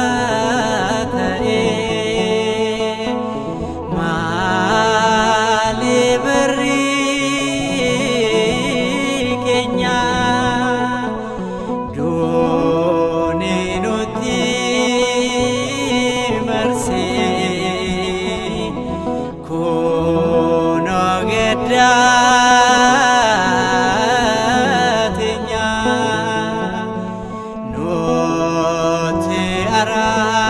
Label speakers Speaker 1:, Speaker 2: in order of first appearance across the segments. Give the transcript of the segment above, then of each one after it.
Speaker 1: Abaarsaa ta'ee maali barri keenya doonii nutti marsee kunoo gaddaa teenya. Nuti araarame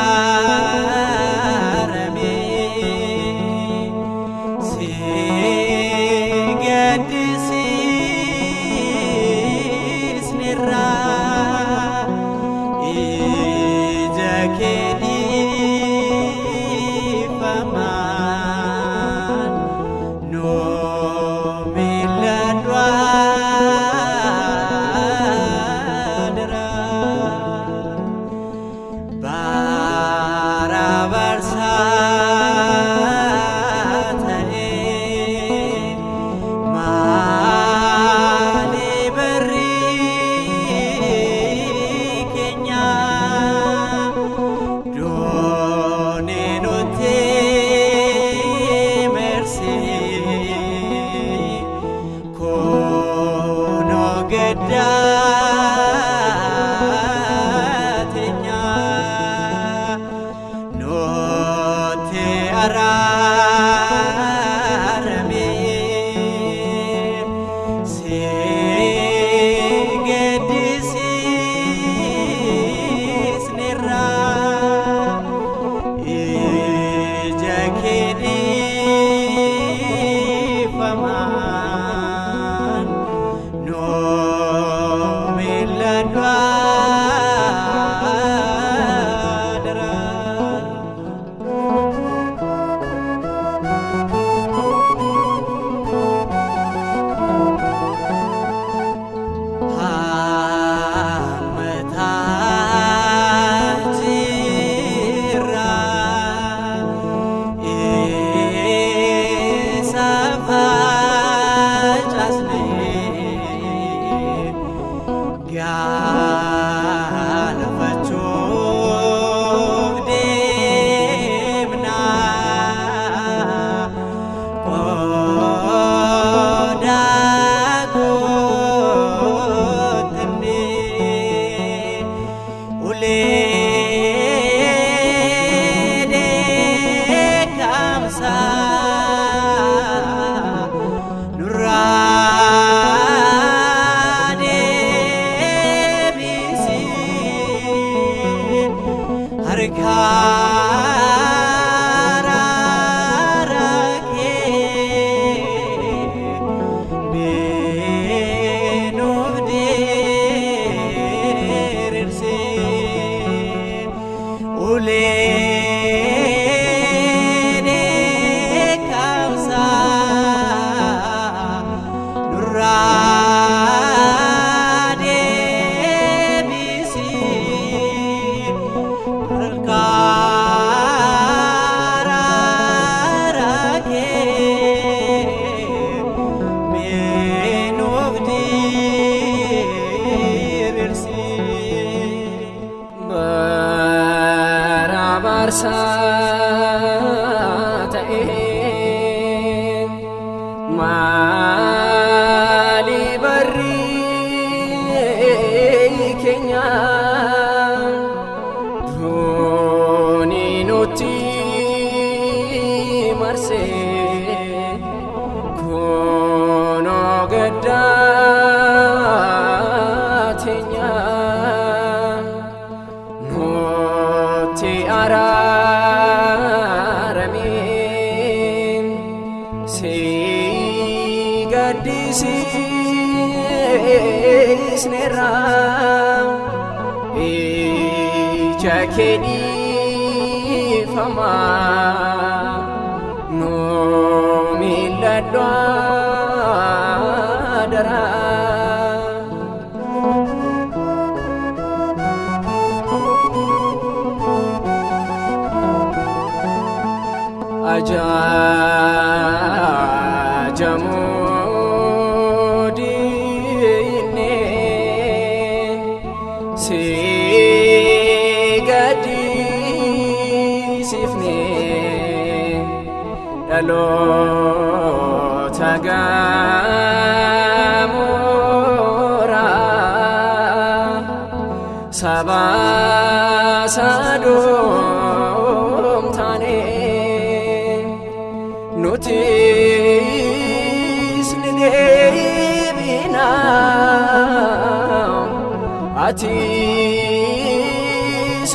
Speaker 1: si gaddisiisnerra ija kee dhiifamaan nu mil'adhu adaraa. Bara abaarsaa ta'ee maali barri keenya doonii nutti marsee kunoo gaddaa teenya nutti araarame si gaddisiisnerra ija kee dhiifamaan nu mil'adhu adaraa. Hammataachirra isa facaasne galfachuuf deemna qodaa guuttannee ulee dheekkamsaa nurraa deebisi harka araara kee mee nuuf diriirsi ulee dheekkamsaa nurraa deebisi harka araara kee mee nuuf diriirsi.
Speaker 2: Bara abaarsaa ta'ee maali barri keenya doonii nutti marsee kunoo gaddaa teenya. Nutti araarame si gaddisiisnerra ija kee dhiifamaa nu mil'adhu adaraa. Ajajamuu diinee si Dhaloota gamoraa saba Sadoom taane nutis ni deebina atis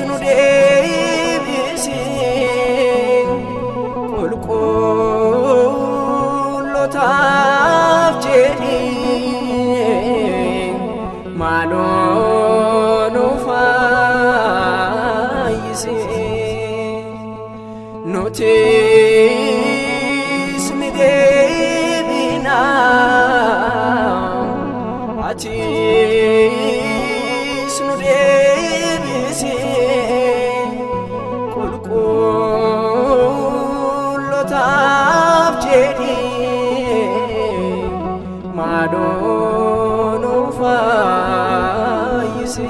Speaker 2: nu deebisi qulqullotaaf jedhi maaloo nu fayyisi nutis ni deebina atis nu deebisi qulqullotaaf jedhi maaloo nu fayyisi.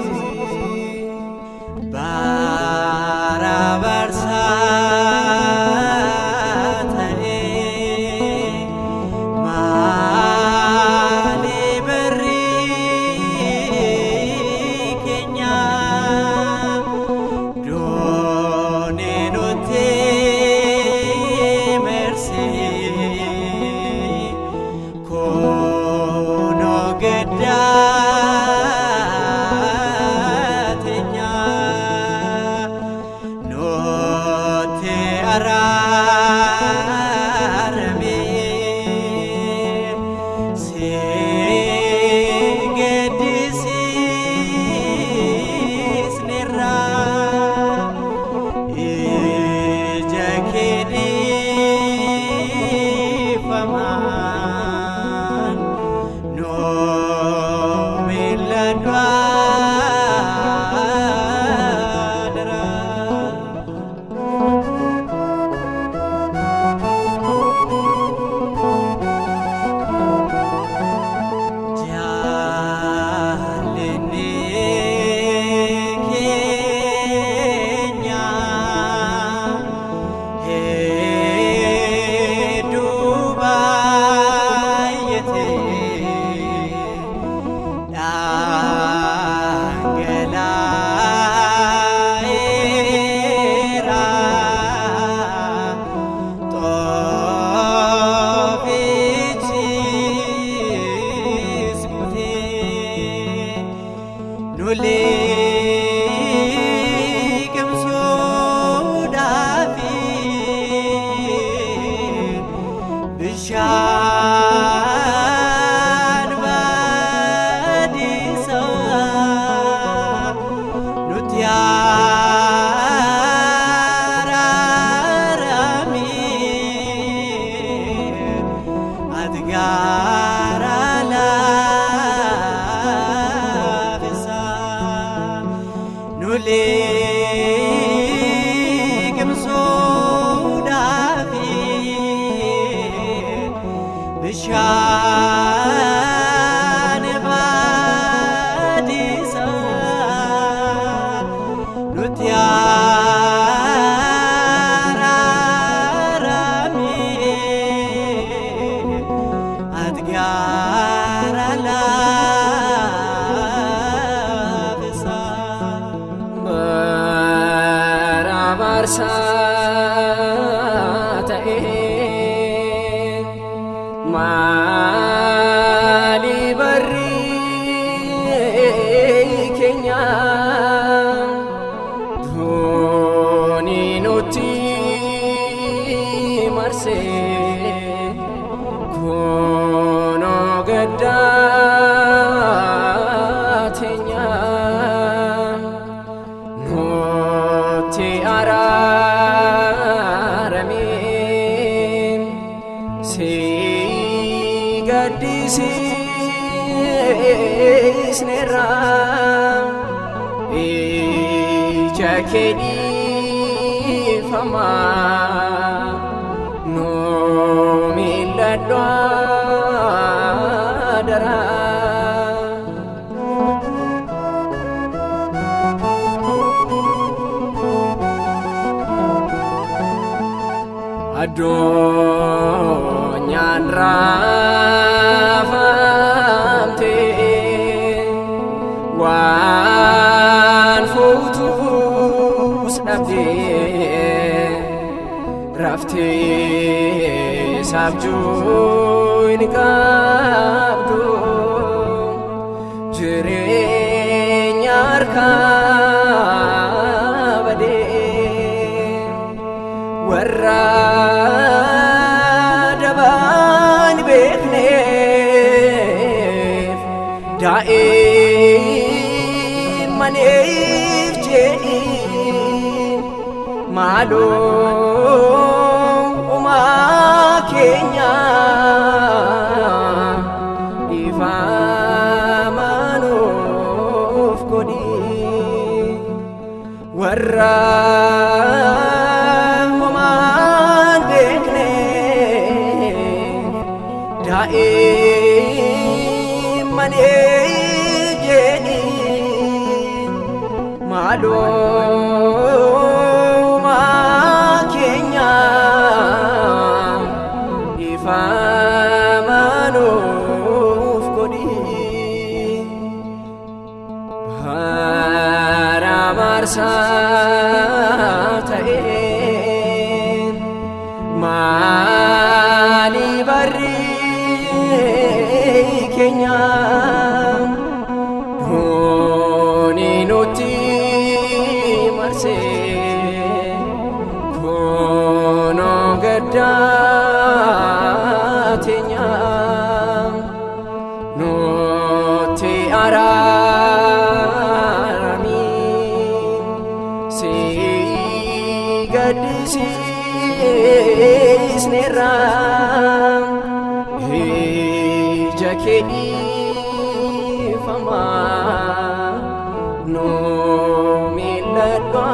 Speaker 1: Bara barsaa ta'ee maali barri keenya doonii nutti marsee kunoo gaddaa Nuti araarame si gaddisiisnerra ija kee dhiifamaan nu mil'adhu adaraa. Jaalalli keenya hedduu baay'ate dhangala'eera xoofichis guutee nu liqimsuudhaaf bishaan badiisa nuti araarami ati gaara laafisa nu liqimsuudhaaf bishaan badiisa nuti araarami ati gaara laafisa.
Speaker 2: Bara barsaa ta'ee maali barri keenya doonii nutti marsee kunoo gaddaa teenya. Nutti araarame si gaddisiisnerra ija kee dhiifamaa nu mil'adhu adaraa. Raafamte waan fuutus dhabdee raftee saabjuu hin qabdu jireenya harkaa badee warra dabaan beekneef daa'immaniif jedhi maaloo uumaa keenya dhiifama nuuf godhi warra homaan beekne daa'immaniif jedhi maaloo uumaa keenya dhiifama nuuf godhi. Bara marsaa ta'een maali barri keenya duuni nutti marsee kunoo gaddaa teenya nutti araarami si gaddisiisneerra ija kee dhiifamaa nu mil'adhu.